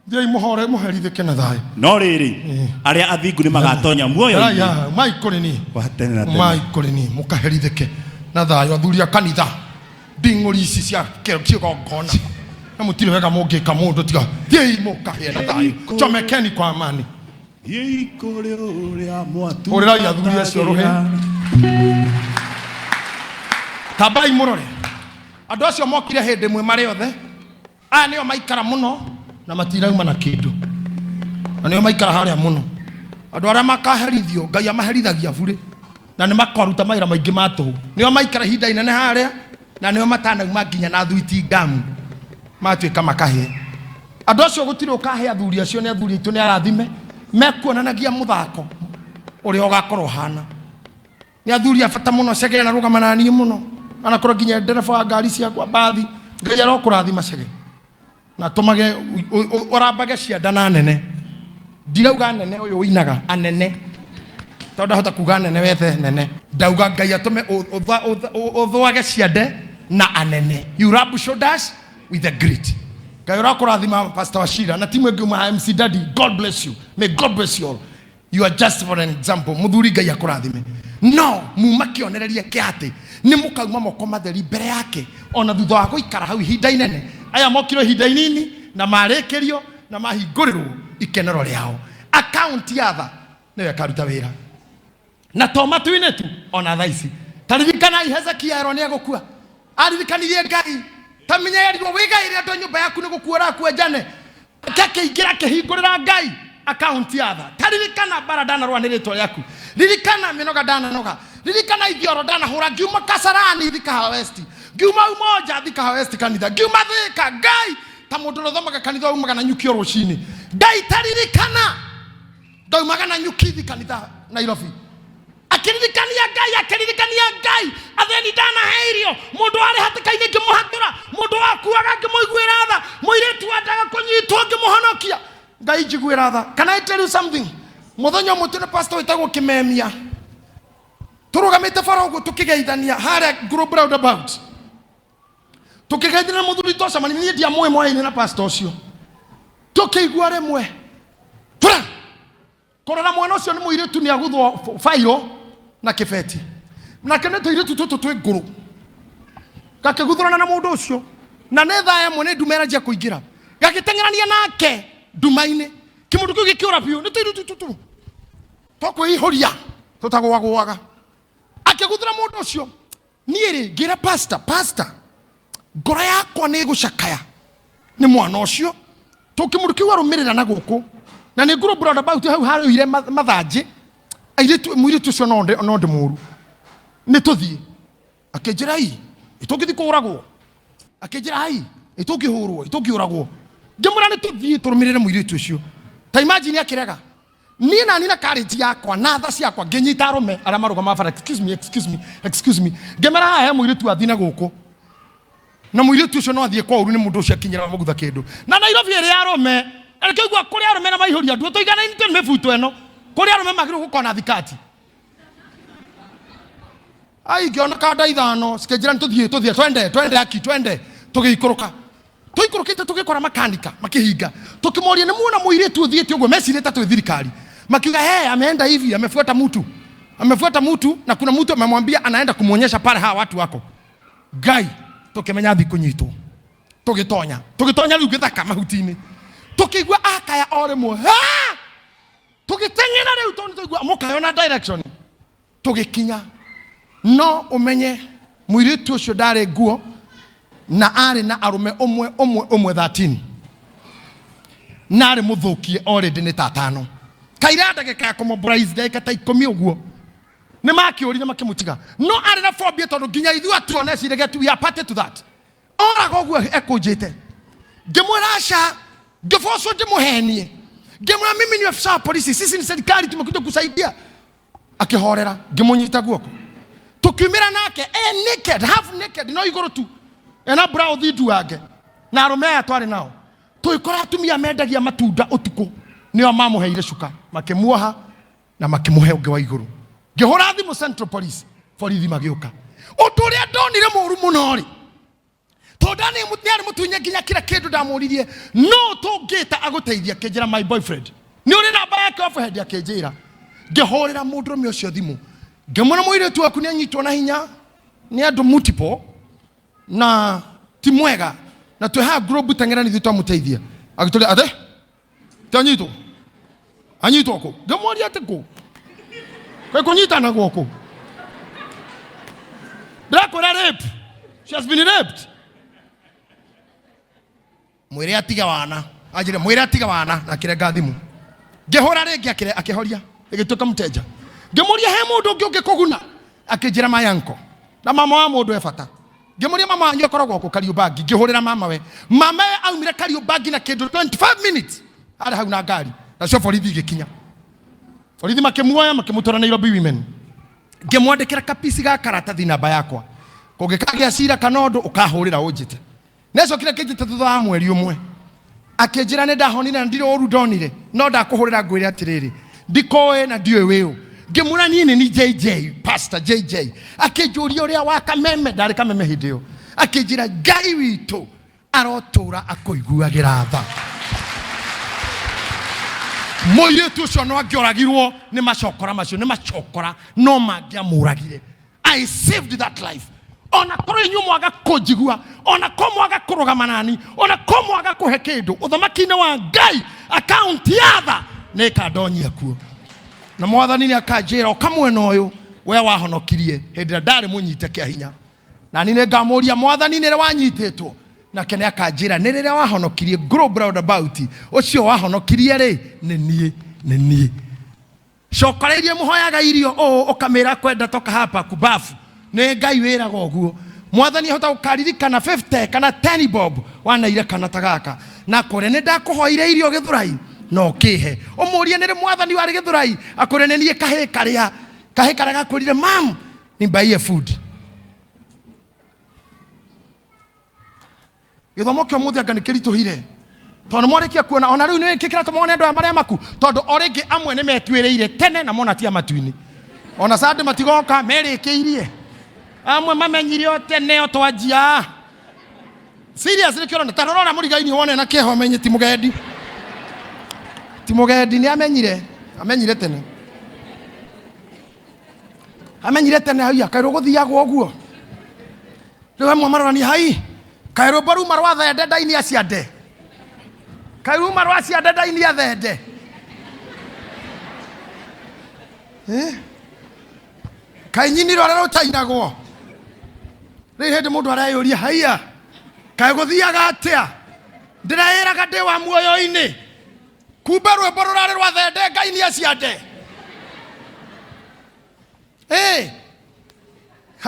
Thiĩi mũhore mũherithĩke na thayũ. No rĩrĩ, arĩa athingu nĩ magatonya muoyo-inĩ. Aya, mai kũrĩ niĩ. Wa tene na tene. Mai kũrĩ niĩ, mũkaherithĩke na thayũ. Athuri a kanitha, nding'ũri ici cia kĩgongona. Na mũtirĩ wega mũngĩka mũndũ tiga thiĩi mũkahĩe na thayũ. Chomekeni kwa amani. Thiĩi kũrĩ ũrĩa mwatu. Hũrĩrai athuri acio rũhĩ. Tambai mũrore. Andũ acio mokire hĩndĩ ĩmwe marĩ othe. Aya nĩo maikara mũno na matirauma na kĩndũ. Na nĩo maikara harĩa mũno. Andũ arĩa makaherithio, Ngai amaherithagia burĩ. Na nĩ makaruta mawĩra maingĩ ma tũhũ. Nĩo maikara ihinda inene harĩa na nĩo matanauma nginya na thuiti ngamu. Matuĩka makahĩe. Andũ acio gũtirĩ ũkahe athuri acio, nĩ athuri aitũ nĩ arathime. Mekuonanagia mũthako ũrĩa ũgakorwo ũhana. Nĩ athuri a bata mũno, Chege na rũgama na niĩ mũno. Anakorwo nginya ndereba wa ngari ciakwa mbathi. Ngai arokũrathima Chege. Na tũmage ũrambage cianda na nene. Ndirauga nene ũyũ ũinaga, anene. Tondũ ndahota kuga nene wethe nene. Ndauga Ngai atũme ũthwage ciande na anene. You rub shoulders with the great. Ngai ũrakũrathima, Pastor Wachira na timu ĩngĩ uma MC Daddy. God bless you. May God bless you all. You are just for an example. Mũthuri, Ngai akũrathime. No muma kĩonereria kĩa atĩ nĩ mũkauma moko matheri mbere yake ona thutha wa gũikara hau ihinda inene. Aya mokire ihinda inini na marĩkĩrio na mahingũrĩrwo ikenero rĩao. Akaunti ya tha nĩyo ĩkaruta wĩra na to matu-inĩ tu, ona thaa ici. Taririkanai Hezekia erwo nĩ egũkua, aririkanirie Ngai. Tamenya erirwo wĩgaĩre andũ a nyũmba yaku, nĩ gũkua ũrakua njane. Akĩingĩra, akĩhingũrĩra Ngai akaunti ya tha. Taririkana mbara ndanarũa nĩ rĩtwa rĩaku, ririkana mĩnoga ndananoga, ririkana ithioro ndanahũra ngiuma Kasarani Thika West, ngiuma Umoja Thika West kanitha, ngiuma Thika. Ngai, ta mũndũ ũrĩa ũthomaga kanitha umaga na nyuki o rũcinĩ. Ngai, taririkana ndaumaga na nyuki thi kanitha Nairobi. Akĩririkania Ngai, akĩririkania Ngai athĩni ndanahe irio, mũndũ warĩ hatĩka-inĩ ngĩmũhatũra, mũndũ wakuaga ngĩmũiguĩra tha, mũirĩtu wendaga kũnyitwo ngĩmũhonokia. Ngai, njiguĩra tha. Can I tell you something? Mũthenya ũmwe twĩna pastor wĩtagwo Kĩmemia tũrũgamĩte bara ũguo tũkĩgeithania harĩa Globe Roundabout, tũkĩgeithania na mũthuri twacemania. Niĩ ndiamũĩ, mwaĩ-inĩ na pastor ũcio. Tũkĩigua rĩmwe tura kũrora mwana ũcio nĩ mũirĩtu nĩ aguthwo bairo na kĩbeti, nake nĩ tũirĩtu tũtũ twĩ ngũrũ gakĩguthũrana na mũndũ ũcio, na nĩ thaa ĩmwe nĩ nduma ĩranjia kũingĩra, gagĩteng'erania nake nduma-inĩ. Kĩmũndũ kĩu gĩkĩũra biũ. Nĩ tũirĩtu tũtũ twakwĩihũria tũtagũagũaga. Akĩguthũra mũndũ ũcio. Niĩ rĩ, ngĩra pastor, "Pastor, ngoro yakwa nĩ ĩgũcakaya nĩ mwana ũcio." Tũkĩmũndũ kĩu arũmĩrĩra na gũkũ na nĩ ngũrũ roundabout hau harũire mathanjĩ airĩtu. Mũirĩtu ũcio no ndĩ mũru, nĩ tũthiĩ. Akĩnjĩra, "Ai, ĩtũngĩthiĩ kũũragwo." Akĩnjĩra, "Ai, ĩtũngĩhũrwo, ĩtũngĩũragwo." Ngĩmwĩra nĩ tũthiĩ tũrũmĩrĩre mũirĩtu ũcio. Ta imagine, akĩrega. Niĩ nani na karĩnji yakwa na tha ciakwa ngĩnyita arũme arĩa marũgamaga bara, "Excuse me, excuse me, excuse me." Ngĩmera, "Haha he mũirĩtu athiĩ na gũkũ, na mũirĩtu ũcio no athiĩ kwa ũru nĩ mũndũ ũcio akinyĩra mũgutha kĩndũ." Na Nairobi ĩrĩ arũme, na nĩkĩo igua kũrĩ arũme na maihũria nduo tũiganaine nĩ mĩbuto ĩno. Kũrĩ arũme magĩrĩirwo gũkorwo na thikati. Ai, ngĩona kanda ithano cikĩnjĩra nĩ tũthiĩ, tũthiĩ, twende, twende, aki twende. Tũgĩikũrũka, tũikũrũkĩte tũgĩkora makanika makĩhinga. Tũkĩmoria, "Nĩ muona mũirĩtu ũthiĩte ũguo?" Mecirĩte twĩ thirikari. Makiuga, "He, ameenda hivi, amefuata mtu, amefuata mtu, na kuna mtu amemwambia anaenda kumwonyesha pale hawa watu wako." Ngai, tũkĩmenya thi kũnyitwo. Tũgĩtonya, tũgĩtonya rĩu gĩthaka mahuti-inĩ, tũkĩigua akaya o rĩmwe. "Ha!" Tũgĩteng'era rĩu tondũ tũigua mũkayo na direction. Tũgĩkinya, no ũmenye mũirĩtu ũcio ndarĩ nguo na arĩ na arũme ũmwe ũmwe ũmwe 13, na arĩ mũthũkie already nĩ ta atano. Kaira ndagĩka ya kũmobilize, ndagĩka ta 10 ũguo, nĩ makĩũrire makĩmũtiga. No arĩ na phobia tondũ nginya ithuĩ atuona eciragia we are party to that. Oraga ũguo ekũnjĩte. Ngĩmwĩra aca, ngĩbocwo ndĩmũhenie. Ngĩmwĩra, "Mimi ni afisa wa polisi, sisi ni serikali, tumekuja kusaidia." Akĩhorera. Ngĩmũnyita guoko, tũkiumĩra nake e naked, half naked, no igũrũ tu, ena blouse nduange. Na arũme aya twarĩ nao, tũgĩkora atumia mendagia matunda ũtukũ nĩo mamũheire cuka, makĩmuoha na makĩmũhe ũngĩ wa igũrũ. Ngĩhũra thimũ Central Police, borithi magĩũka. Ũndũ ũrĩa ndonire mũru mũno rĩ, tondũ nĩ arĩ mũtunye nginya kila kĩndũ. Ndamũririe, "No tũngĩta agũteithia?" Akĩnjĩra, "My boyfriend." "Nĩ ũrĩ namba yake offhand?" Akĩnjĩra. Ngĩhũrĩra mũndũrũme ũcio thimũ, ngĩmwĩra, "Mũirĩtu waku nĩ anyitwo na hinya nĩ andũ multiple na ti mwega, na twĩ haha Globe teng'era nithuĩ twamũteithia." Agĩtũria, "Ate ti anyitwo? Anyitwo kũ?" Ngĩmũria, "Atĩ kũ kwĩ kũnyitana gũkũ? Ndĩrakwĩra rape, she has been raped. Mwĩre atige wana." Anjĩre, "Mwĩre atige wana." Na akĩrenga thimũ. Ngĩhũra rĩngĩ, akĩhoria, ĩgĩtuĩka mũtenja. Ngĩmũria, "He mũndũ ũngĩ ũngĩkũguna?" Akĩnjĩra, "My uncle." Na mama wa mũndũ e bata. Ngĩmũria, "Mama wanyu akoragwo kũ?" "Kariũmbangi." Ngĩhũrĩra mama we. Mama we aumire Kariũmbangi na kĩndũ 25 minutes, arĩ hau na ngari. Nacio borithi igĩkinya, borithi makĩmuoya, makĩmũtwara Nairobi Women. Ngĩmwandĩkĩra kapisi ga karatathi, namba yakwa, kũngĩkagĩa cira kana ũndũ ũkahũrĩra ũnjĩte. Nĩacokire akĩnjĩta thutha wa mweri ũmwe, akĩnjĩra, "Nĩ ndahonire na ndirĩ ũru ndonire, no ndakũhũrĩra ngwĩre atĩrĩrĩ, ndikoĩ na ndiũĩ wĩũ." Ngĩmwĩra, "Niĩ nĩ ni JJ, Pastor JJ." Akĩnjũria ũrĩa wa Kameme, ndarĩ Kameme hĩndĩ ĩyo. Akĩnjĩra, "Ngai witũ." Arotũra akũiguagĩra tha. Mũirĩtu ũcio no angĩoragirwo nĩ macokora macio, nĩ macokora no mangĩamũragire. I saved that life. Ona korwo inyuĩ mwaga kũnjigua, ona korwo mwaga kũrũgama nani, ona korwo mwaga kũhe kĩndũ ũthamaki-inĩ wa Ngai, akaunti ya tha nĩ ĩkandonyia kuo. Na mwathani nĩ akanjĩra ũka mwena ũyũ, we wahonokirie hĩndĩ ĩrĩa ndarĩ mũnyite kĩa hinya. Na niĩ nĩ ngamũria, mwathani nĩ rĩ wanyitĩtwo? Nake nĩ akanjĩra, nĩ rĩrĩa wahonokirie Globe Roundabout, ũcio wahonokirie rĩ nĩ niĩ, nĩ niĩ. Cokoreirie mũhoyaga irio ũũ ũkamĩra kwenda toka hapa kubafu. Nĩ Ngai wĩraga ũguo. Mwathani ahota gũkaririkana 50 kana 10 bob wanaire kana ta gaka. Na akũre nĩ ndakũhoire irio Gĩthũrai na ũkĩhe. Ũmũrie nĩ rĩ mwathani warĩ Gĩthũrai akũre nĩ niĩ kahĩĩ karĩa. Kahĩĩ karĩa gakwĩrire mam nimbaiye food. Gĩthomo kĩa ũmũthĩ anga nĩ kĩritũhire tondũ mwarĩkia kuona ona rĩu nĩ kĩratũma wone andũ aya marĩa maku, tondũ o rĩngĩ amwe nĩ metuĩrĩire tene na mona ti a matu-inĩ, ona sande matigoka merĩkĩirie, amwe mamenyire o tene o twanjia serious. Nĩkĩo ũrona ta rora ũrĩa mũrigaini wone na kĩeha ũmenye ti mũgendi, ti mũgendi, nĩ amenyire, amenyire tene, amenyire tene. Haiya, kaĩ rũgũthiagwo ũguo rĩu? Amwe marorania hai, kaĩ rwĩmbo ruma rwa thende ndaini aciande, kaĩ ruma rwa ciande ndaini athende. Eh? Kaĩ nyini rũrĩa rũtainagwo rĩu hĩndĩ mũndũ areyũria, haiya, kaĩ gũthiaga atĩa? Ndĩreĩraga ndĩ wa muoyo-inĩ, kumbe rwĩmbo rũrarĩ rwa thende ngai nĩ aciande. Eh,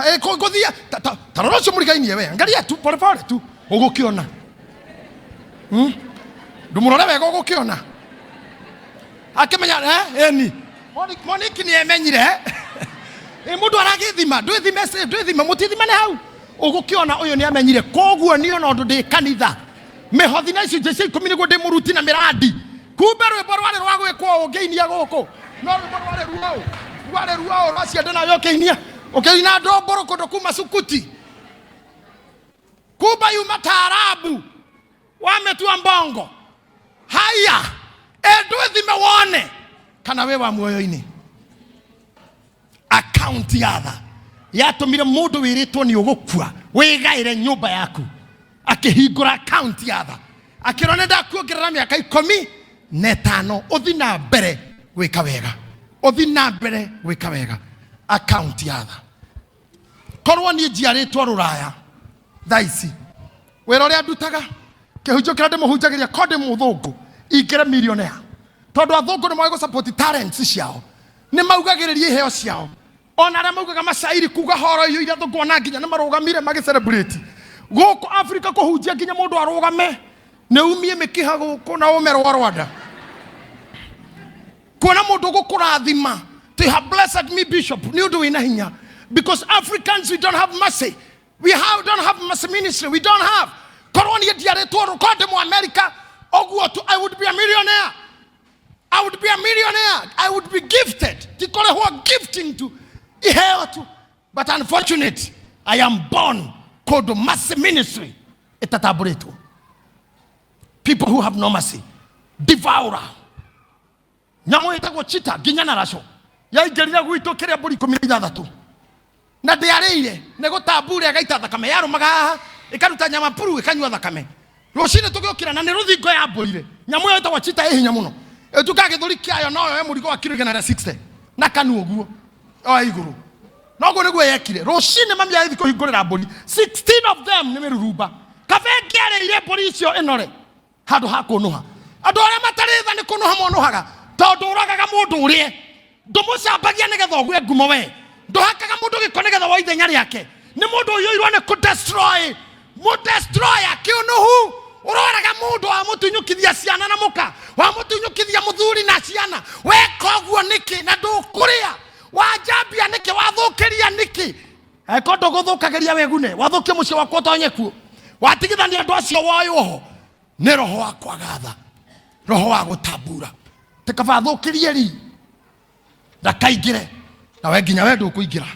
eh, ngũthia ta rora ũcio mũrigainie we, angalia tu polepole tu ũgũkĩona. Ndũmũrore wega ũgũkĩona akĩmenya, eh, eni Moniki nĩ emenyire. Ĩ mũndũ aragĩthima, ndwĩthime ndwĩthime, mũtithimane hau ũgũkĩona ũyũ nĩ amenyire. Koguo niĩ ona ũndũ ndĩ kanitha mĩhothi na icunjĩ cia ikũmi nĩguo ndĩmũruti na mĩrandi, kumbe rwĩmbo rwarĩ rwa gwĩkwo ũũ ngĩinia gũkũ, no rwĩmbo rwarĩ ruo rwarĩ ruo rwa ciande nawe ũkĩinia ũkĩina ndomboro kũndũ kuma sukuti, kumba yuma taarabu wametua mbongo. Haya, ndwĩthime wone kana wĩ wa muoyo-inĩ. Akaunti ya tha yatũmire mũndũ wĩrĩtwo nĩ ũgũkua wĩgaĩre nyũmba yaku akĩhingũra akaunti ya tha, akĩrwo nĩ ndakuongerera mĩaka 15 ũthi na mbere gwĩka wega, ũthi na mbere gwĩka wega. Akaunti ya tha. Korwo niĩ njiarĩtwo rũraya thaa ici, wĩra ũrĩa ndutaga, kĩhunjio kĩrĩa ndĩmũhunjagĩria, ko ndĩ mũthũngũ ingĩre millionaire, tondũ athũngũ nĩ moĩ gũ talents ciao, nĩ maugagĩrĩria iheo ciao. Ona arĩa maugaga macairi kuga horo iyo iria athũngũ ona nginya nĩ marũgamire magĩ celebrate. Gũkũ Afrika kũhunjia nginya mũndũ arũgame nĩ umie mĩkiha gũkũ na ũme rwa Rwanda kuona mũndũ gũkũrathima. They have blessed me, bishop, nĩ ũndũ wĩna hinya, because Africans, we don't have mercy. We don't have mercy ministry. We don't have. Korwo niĩ ndiarĩtwo ko ndĩ mu America ũguo tu, I would be a millionaire. I would be a millionaire. I would be gifted. Ti kũrĩhwo, gifting tu, iheo tu. But unfortunate, I am born kũndũ mercy ministry ĩtatambũrĩtwo. People who have no mercy. Devourer. Nyamũ ĩtagwo cheetah nginya na raco yaingĩrire gwitũ kĩrĩa mbũri 16 na ndĩarĩire nĩ gũtambura ĩgaita thakame, yarũmaga haha ĩkaruta nyama puru ĩkanyua thakame. Rũcinĩ tũgĩũkĩra na nĩ rũthingo yambũrire. Nyamũ ĩyo ĩtagwo cheetah ĩ hinya mũno, ĩtukaga gĩthũri kĩayo no yoe mũrigo wa kiro 160 na kanua ũguo oe igũrũ. Noguo nĩguo yekire rũcinĩ, mami agĩthiĩ kũhingũrĩra mbũri 16 of them nĩ mĩrurumba. Kabe ngĩarĩire mbũri icio ĩnore handũ ha kũnũha. Andũ arĩa matarĩ tha nĩ kũnũha monũhaga, tondũ ũragaga mũndũ ũrĩe, ndũmũcambagia nĩgetha ũgwe ngumo, we ndũhakaga mũndũ gĩko nĩgetha woe ithenya rĩake. Nĩ mũndũ ũiyũirwo nĩ kũdestroy, mũdestroyer kĩũnũhu. Ũroraga mũndũ wamũtunyũkithia ciana na mũka, wamũtunyũkithia mũthuri na ciana, weka ũguo nĩkĩ na ndũkũrĩa? Wanjambia nĩkĩ? Wathũkĩria nĩkĩ? Angĩkorwo ndũgũthũkagĩria wĩgune, wathũkie mũciĩ wakwa ũtonye kuo, watigithania andũ acio woywo ho nĩ roho wa kwaga tha, roho wa gũtambura. Tĩ kaba athũkĩrie ri ndakaingĩre nawe nginya we ndũkũingĩra,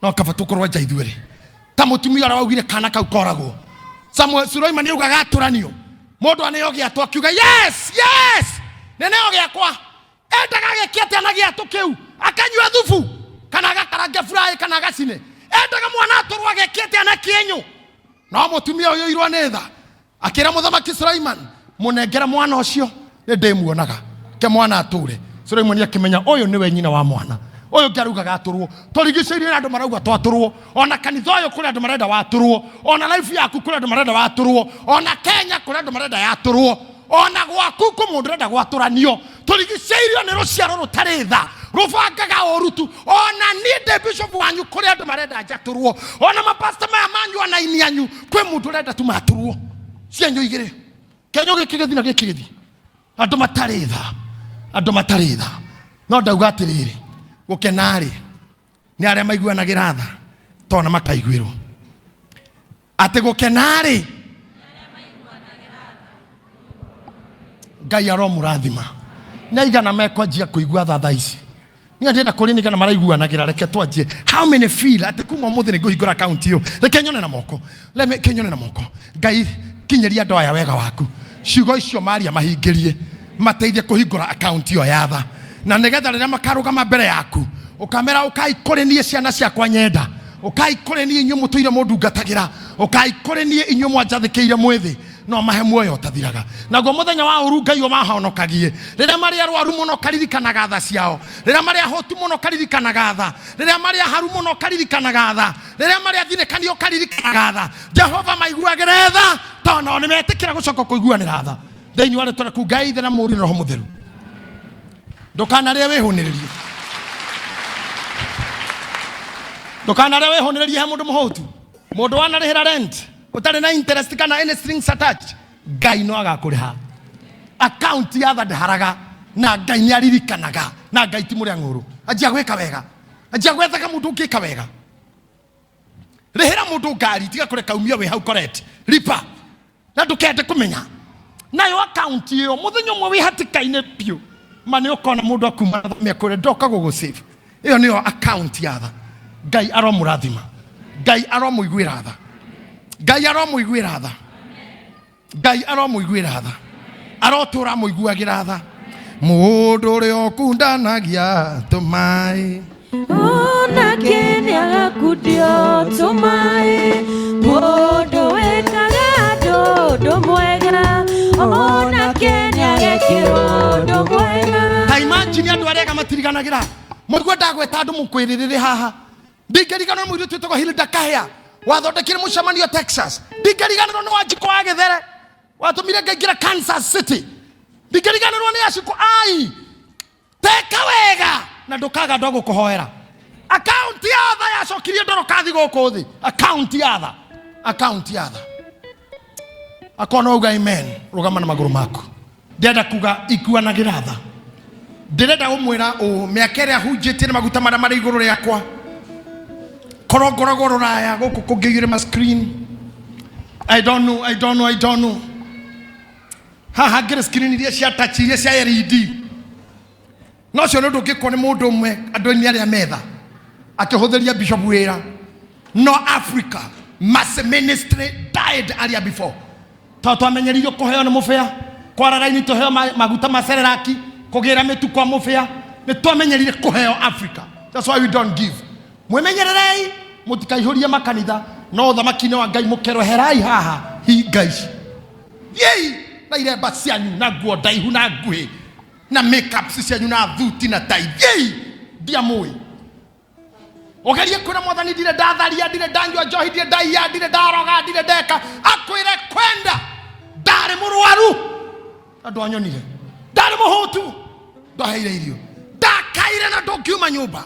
no kaba tũkorwo nja ithuerĩ, ta mũtumia ũrĩa waugire kana kau koragwo. Samuel Suleimani augaga atũranio mũndũ aneo gĩatũ akiuga yes yes nĩneo gĩakwa endaga gĩke atĩa na gĩatũ kĩu akanyua thubu kana agakarange fry kana agacine endaga mwana atũrwo ageke atĩa na kĩenyũ no mũtumia ũyũ irwo nĩ tha akĩra mũthamaki Suleiman mũnengere mwana ũcio nĩ ndĩmuonaga ke mwana atũre Suleimani akĩmenya ũyũ nĩwe nyina wa mwana ũyũ ũngĩ araugaga atũrwo tũrigicĩirie na andũ marauga twatũrwo ona kanitha ũyũ kũrĩ andũ marenda watũrwo ona life yaku kũrĩ andũ marenda watũrwo ona Kenya kũrĩ andũ marenda yatũrwo ona gwaku kũ mũndũ ũrenda gwatũranio tũrigicĩirio nĩ rũciaro rũtarĩ tha rũbangaga ũru tu ona niĩ ndĩ bishop wanyu kũrĩ andũ marenda njatũrwo ona mapasta maya manyu ona ini anyu kwĩ mũndũ ũrenda tu matũrwo cianyu igĩrĩ kĩenyũ gĩkĩ gĩthi na gĩkĩ gĩthi andũ matarĩ tha andũ matarĩ tha no ndauga atĩrĩrĩ gũkena-rĩ nĩ arĩa maiguanagĩra tha tondũ makaiguĩrwo atĩ gũkena-rĩ ngai aromũrathima nĩ aigana mekwanjia kũigua tha thaa ici niĩ ndĩrenda kũria nĩ aigana maraiguanagĩra reke twanjie how many feel atĩ kuma ũmũthĩ nĩ ngũhingũra akaunti ĩyo reke nyone na moko reke nyone na moko ngai kinyĩria andũ aya wega waku ciugo icio maria mahingĩrie mateithie kũhingũra akaunti ĩyo ya tha na nĩgetha rĩrĩa makarũgama mbere yaku ũkamera ũkai kũrĩ niĩ ciana ciakwa nyenda ũkai kũrĩ niĩ inyuĩ mũtũire mũndungatagĩra ũkai kũrĩ niĩ inyuĩ mwanjathĩkĩire mwĩthĩ no mahe muoyo ũtathiraga naguo mũthenya wa ũru ngai ũmahonokagie rĩrĩa marĩ arwaru mũno karirikanaga tha ciao rĩrĩa marĩ ahũtu mũno karirikanaga tha rĩrĩa marĩ aharu mũno karirikanaga tha rĩrĩa marĩ athinĩkani ũkaririkanaga tha jehova maiguagĩre tha tondũ nao nĩmetĩkĩra gũcoka kũiguanĩra tha thĩinĩ wa rĩtwa rĩaku ngai ithe na mũriũ na roho mũtheru ndũkanarĩe wĩhũnĩrĩrie ndũkanarĩe wĩhũnĩrĩrie he mũndũ mũhũtu mũndũ wanarĩhĩra rent ũtarĩ na interest kana any strings attached ngai no agakũrĩha akaunti ya tha ndĩharaga na ngai nĩ aririkanaga na ngai ti mũrĩa ng'ũrũ anjia gwĩka wega anjia gwethaga mũndũ ũngĩka wega rĩhĩra mũndũ ngari tiga kũreka umio wĩ hau correct ripa na ndũkende kũmenya nayo akaunti ĩyo mũthenya ũmwe wĩ hatĩka-inĩ biũ ma nĩ ũkona mũndũ akuma thome akwĩre ndoka gũgũsave ĩyo nĩyo akaunti ya tha ngai aromũrathima ngai aromũiguĩra tha ngai aromũiguĩra tha ngai aromũiguĩra tha arotũra amũiguagĩra tha mũndũ ũrĩa ũkundanagia tũmaĩ Onake nĩagakundio tũmaĩ mũndũ wĩkaga andũ ũndũ mwega onake nĩagekĩrwo ũndũ mwega ta imagine andũ arĩa ega matiriganagĩra mũigua ndagweta andũ mũkwĩrĩrĩrĩ haha ndingĩriganĩrwo mũirĩtu wĩtagwo Hilda Kahĩa wathondekire mũcemanio Texas ndingĩriganĩrwo nĩ Wanjikũ wa Gĩthere watũmire ngaingĩra Kansas City ndingĩriganĩrwo nĩ Acikũ ai teka wega na ndũkaga andũ a gũkũhoera akaunti ya tha yacokirie ndorokathi gũkũ thĩ akaunti ya tha akaunti ya tha akorwo no uga amen rũgama na magũrũ maku ndĩrenda kuga ikuanagĩra tha ndĩrenda gũmwĩra ũũ mĩaka ĩrĩa hunjĩtie nĩ maguta marĩa marĩ igũrũ rĩakwa korwo ngoragwo rũraya gũkũ kũngĩiyũre ma screen I don't know, I don't know, I don't know. Haha ngĩrĩ screen iria cia touch iria cia LED no ũcio nĩ ũndũ ũngĩkwo nĩ mũndũ ũmwe andũ-inĩ arĩa metha akĩhũthĩria bishop wĩra no Africa mass ministry died earlier before tondũ twamenyeririo kũheo nĩ mũbĩa kwara raini tũheo maguta ma cereraki kũgĩra mĩtu kwa mũbĩa nĩ twamenyerire kũheo Africa that's why we don't give mwĩmenyererei mũtikaihũrie makanitha no ũthamaki-inĩ wa Ngai mũkerwo herai haha hinga ici thiĩi na iremba cianyu na nguo ndaihu na nguhĩ na makeups cianyu na thuti na tai thiĩi ndiamũĩ ũgerie kwĩra mwathani ndirĩ ndatharia ndirĩ ndanyua njohi ndirĩ ndaiya ndirĩ ndaroga ndirĩ ndeka akwĩre kwenda ndarĩ mũrwaru na ndwanyonire ndarĩ mũhũtu ndwaheire irio ndakaire na ndũngiuma nyũmba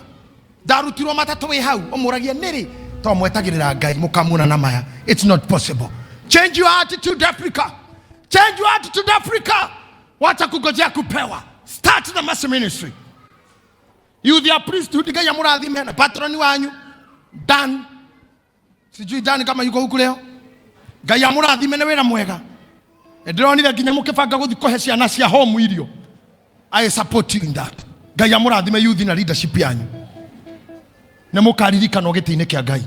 ndarutirwo matatũ wĩ hau ũmũragia nĩrĩ to mwetagĩrĩra ngai mũkamuona na maya it's not possible change your attitude Africa change your attitude Africa wacha kungojea kupewa start the mass ministry you their priesthood ngai amũrathime na patroni wanyu Dan sijui Dan kama yuko huku leo ngai amũrathime nĩ wĩra mwega ndĩronire nginya mũkĩbanga gũthiĩ kũhe ciana cia home irio I support you in that ngai amũrathime youth na leadership yanyu nĩ mũkaririkanwo gĩtĩ-inĩ kĩa ngai